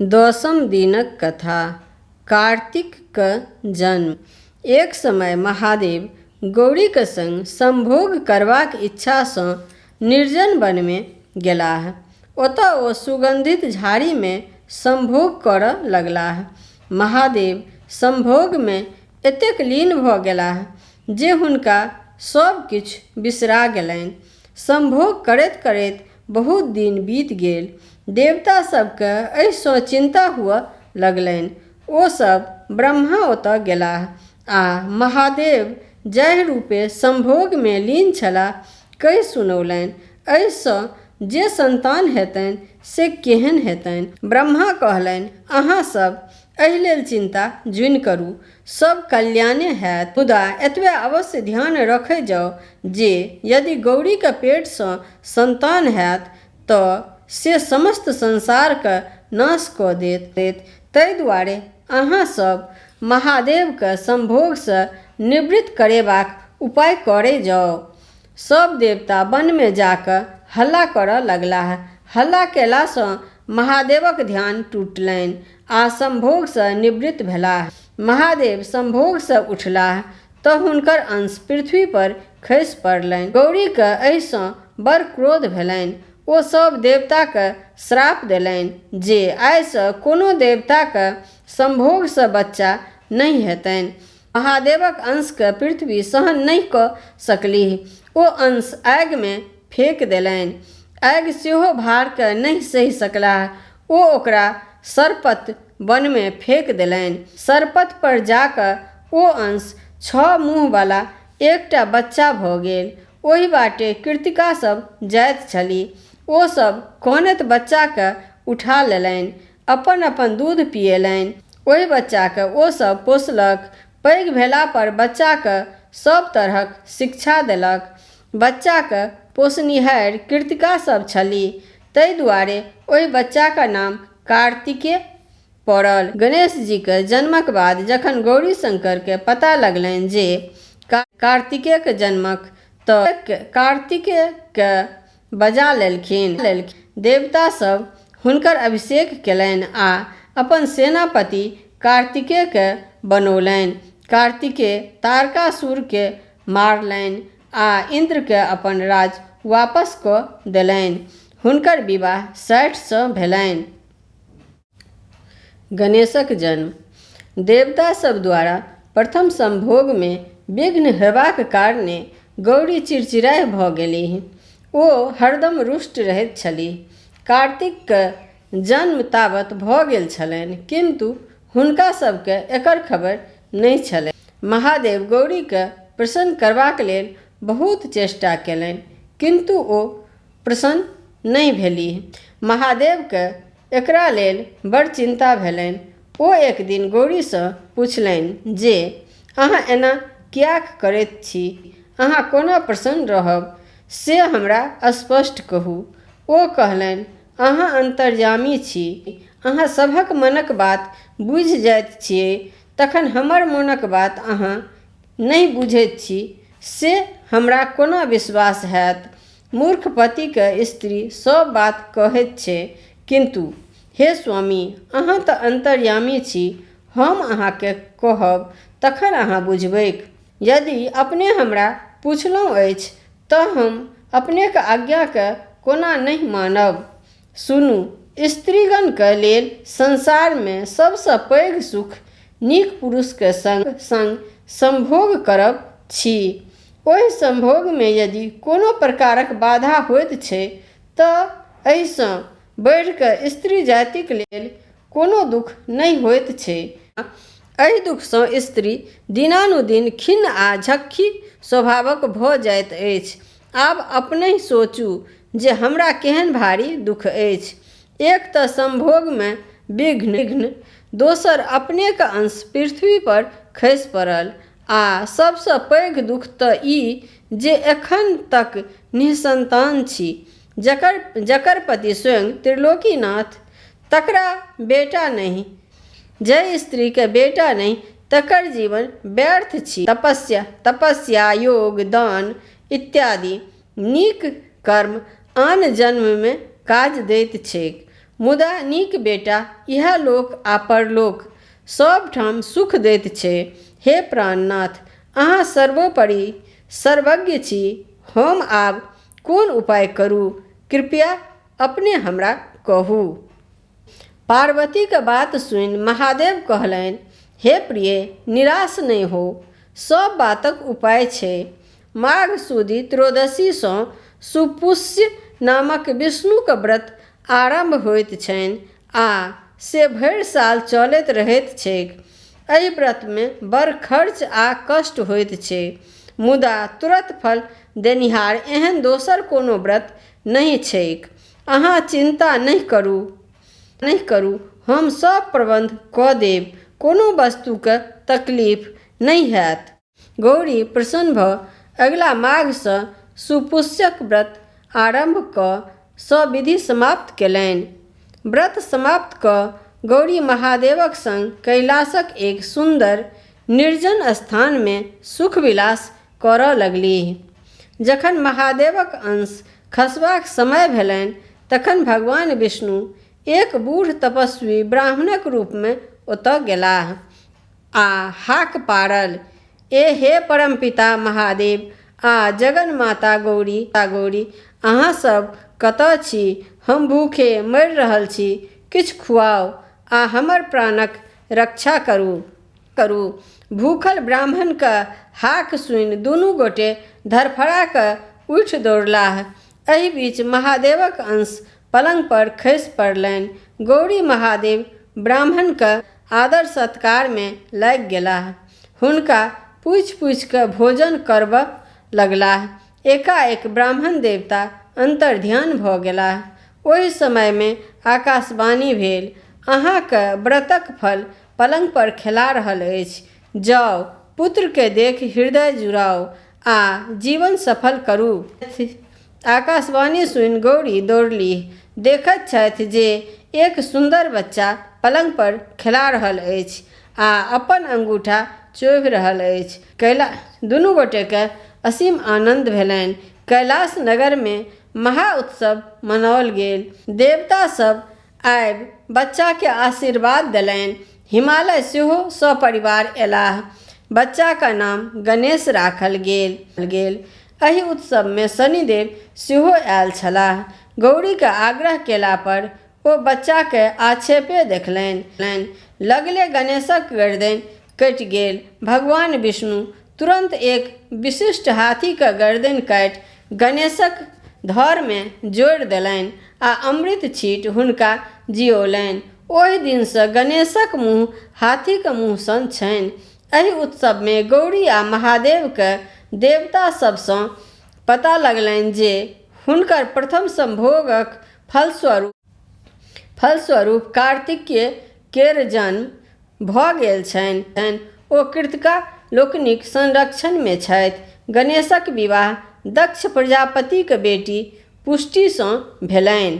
दसम दिनक कथा। कार्तिकक जन्म। एक समय महादेव गौरीक संग संभोग करबाक इच्छा सँ निर्जन वन मे गेलाह। ओतय ओ सुगन्धित झाड़ी मे संभोग करऽ लगलाह। महादेव संभोग मे एतेक लीन भऽ गेलाह जे हुनका सब किछु बिसरा गेलनि। संभोग करैत-करैत बहुत दिन बीति गेल। देवता सब केँ एहि सँ चिन्ता हुअ लगलनि। ओ सब ब्रह्मा ओतय गेलाह आ महादेव जाहि रूपेँ संभोग मे लीन छलाह, कहि सुनौलनि। एहि सँ जे सन्तान हेतनि से केहन हेतनि? ब्रह्मा कहलनि, अहाँ सब एहि लेल चिन्ता जुनि करू। सब कल्याणे हैत। मुदा एतबे अवश्य ध्यान रखै जाउ जे यदि गौरीक पेट सँ सन्तान हैत तऽ से समस्त संसारक नाश कऽ देत। ताहि दुआरे अहाँ सब महादेवकेँ संभोग सँ निवृत्त करेबाक उपाय करै जाउ। सब देवता वन मे जा कऽ हल्ला करऽ लगलाह। हल्ला केला सँ महादेवक ध्यान टुटलनि आ संभोग सँ निवृत्त भेलाह। महादेव संभोग सँ उठलाह तऽ हुनकर अंश पृथ्वी पर खसि पड़लनि। गौरी केँ एहि सँ बड़ क्रोध भेलनि। ओ सब देवता केँ श्राप देलनि जे आइ सँ कोनो देवताक संभोग सँ बच्चा नहि हेतनि। महादेवक अंश केँ पृथ्वी सहन नहि कऽ सकलीह। ओ अंश आगि मे फेकि देलनि। आगि सेहो भार केँ नहि सहि सकलाह। ओ ओकरा सरपत वन मे फेकि देलनि। सरपत पर जा कऽ ओ अंश छओ मुँह बला एकटा बच्चा भऽ गेल। ओहि बाटे कृत्तिका सब जाइत छलीह। ओ सब कनैत बच्चा केँ उठा लेलनि। अपन-अपन दूध पियेलनि। ओहि बच्चा केँ ओ सब पोसलक। पैघ भेला पर बच्चा केँ सब तरहक शिक्षा देलक। बच्चाक पोसनिहारि कृत्तिका सब छलीह, ताहि दुआरे ओहि बच्चाक नाम कार्तिकेय पड़ल। गणेशजीक जन्मक बाद जखन गौरीशंकर केँ पता लगलनि जे कार्तिकेयक जन्मक तऽ कार्तिकेय केँ बजा लेलखिन। देवता सब हुनकर अभिषेक केलनि आ अपन सेनापति कार्तिकेय केँ बनौलनि। कार्तिकेय तारकासुर केँ मारलनि आ इन्द्र केँ अपन राज वापस कऽ देलनि। हुनकर विवाह 60 सँ भेलनि। गणेशक जन्म। देवता सब द्वारा प्रथम संभोग मे विघ्न हेबाक कारणेँ गौरी चिड़चिड़ाह भऽ गेलीह। ओ हरदम रुष्ट रहैत छलीह। कार्तिकक जन्म ताबत भऽ गेल छलनि, किन्तु हुनका सब केँ एकर खबरि नहि छलनि। महादेव गौरी केँ प्रसन्न करबाक लेल बहुत चेष्टा केलनि, किन्तु ओ प्रसन्न नहि भेलीह। महादेव केँ एकरा लेल बड़ चिन्ता भेलनि। ओ एक दिन गौरी सँ पुछलनि जे अहाँ एना किएक करैत छी? अहाँ कोना प्रसन्न रहब से हमरा स्पष्ट कहू। ओ कहलनि, अहाँ अन्तर्यामी छी। अहाँ सभक मनक बात बुझि जाइत छियै, तखन हमर मोनक बात अहाँ नहि बुझैत छी से हमरा कोना विश्वास हैत? मूर्ख पति केँ स्त्री सब बात कहैत छै, किन्तु हे स्वामी, अहाँ तऽ अन्तर्यामी छी। हम अहाँ केँ कहब तखन अहाँ बुझबैक। यदि अपने हमरा पुछलहुँ अछि तऽ हम अपनेक आज्ञा केँ कोना नहि मानब? सुनू, स्त्रीगणक लेल संसार मे सब सँ पैघ सुख नीक पुरुषक संग संभोग करब छी। ओहि संभोग मे यदि कोनो प्रकारक बाधा होइत छै तऽ एहि सँ बढ़ि कऽ स्त्री जातिक लेल कोनो दुख नहि होइत छै। एहि दुख सँ स्त्री दिनानुदिन खिन्न आ झक्खी स्वभावक भऽ जाइत अछि। आब अपनहि सोचू जे हमरा केहन भारी दुख अछि। एक तऽ संभोग मे विघ्न, दोसर अपनेक अंश पृथ्वी पर खसि पड़ल आ सब सँ पैघ दुख तऽ ई जे एखन तक निःसन्तान छी। जकर पति स्वयं त्रिलोकीनाथ, तकरा बेटा नहि। जाहि स्त्री केँ बेटा नहि तकर जीवन व्यर्थ छी। तपस्या, योग, दान इत्यादि नीक कर्म आन जन्म मे काज दैत छैक, मुदा नीक बेटा इहलोक आ परलोक सब ठाम सुख दैत छै। हे प्राणनाथ! अहाँ सर्वोपरि सर्वज्ञ छी। हम आब कोन उपाय करू? कृपया अपने हमरा कहू। पार्वतीक बात सुनि महादेव कहलनि, हे प्रिये! निराश नहि होउ। सब बातक उपाय छै। माघ सुदि त्रयोदशी सँ सुपुष्य नामक विष्णुक व्रत आरम्भ होइत छनि आ से भरि साल चलैत रहैत छैक। एहि व्रत मे बड़ खर्च आ कष्ट होइत छैक, मुदा तुरत फल देनिहार एहन दोसर कोनो व्रत नहि छैक। अहाँ चिन्ता नहि करू, हम सब प्रबंध क देब, कोनो वस्तुक तकलीफ नहि होयत। गौरी प्रसन्न भ अगिला माघ सँ सुपुष्यक व्रत आरम्भ क सब विधि समाप्त केलनि। व्रत समाप्त क गौरी महादेवक संग कैलाशक एक सुन्दर निर्जन स्थान मे सुख-विलास करय लगलीह। जखन महादेवक अंश खसबाक समय भेलनि तखन भगवान विष्णु एक बूढ़ तपस्वी ब्राह्मणक रूप मे ओतय गेलाह आ हाक पाड़ल, हे परमपिता महादेव आ जगन्माता गौरी, अहाँ सब कतय छी? हम भूखे मरि रहल छी, किछु खुआउ आ हमर प्राणक रक्षा करू। भूखल ब्राह्मणक हाक सुनि दुनू गोटे धड़फड़ा क उठि दौड़लाह। एहि बीच महादेवक अंश पलंग पर खसि पड़लनि। गौरी महादेव ब्राह्मणक आदर-सत्कार मे लागि गेलाह। हुनका पूछि-पूछि क भोजन करबय लगलाह। एकाएक ब्राह्मण देवता अन्तर्ध्यान भ गेलाह। ओहि समय मे आकाशवाणी भेल, अहाँक व्रतक फल पलंग पर खेला रहल अछि। जाउ, पुत्र केँ देखि हृदय जुड़ाउ आ जीवन सफल करू। आकाशवाणी सुनि गौरी दौड़लीह। देखैत छथि जे एक सुन्दर बच्चा पलंग पर खेला रहल अछि आ अपन अंगूठा चोभि रहल अछि। दुनू गोटे केँ असीम आनन्द भेलनि। कैलाश नगर मे महा उत्सव मनाओल गेल। देवता सब आबि बच्चा केँ आशीर्वाद देलनि। हिमालय सेहो सपरिवार अयलाह। बच्चाक नाम गणेश राखल गेल। एहि उत्सव मे शनिदेव सेहो आयल छलाह। गौरीक आग्रह केला पर ओ बच्चा केँ आक्षेपे देखलनि। लगले गणेशक गर्दनि कटि गेल। भगवान विष्णु तुरन्त एक विशिष्ट हाथीक गर्दनि काटि गणेशक धड़ मे जोड़ि देलनि आ अमृत छीटि हुनका जियौलनि। ओहि दिन सँ गणेशक मुँह हाथीक मुँह सन छनि। एहि उत्सव मे गौरी आ महादेव केँ देवता सब सँ पता लगलनि जे हुनकर प्रथम संभोगक फलस्वरूप कार्तिकेय केर जन्म भ गेल छनि। ओ कृतिका लोकनिक संरक्षण मे छथि। गणेशक विवाह दक्ष प्रजापतिक बेटी पुष्टि सँ भेलनि।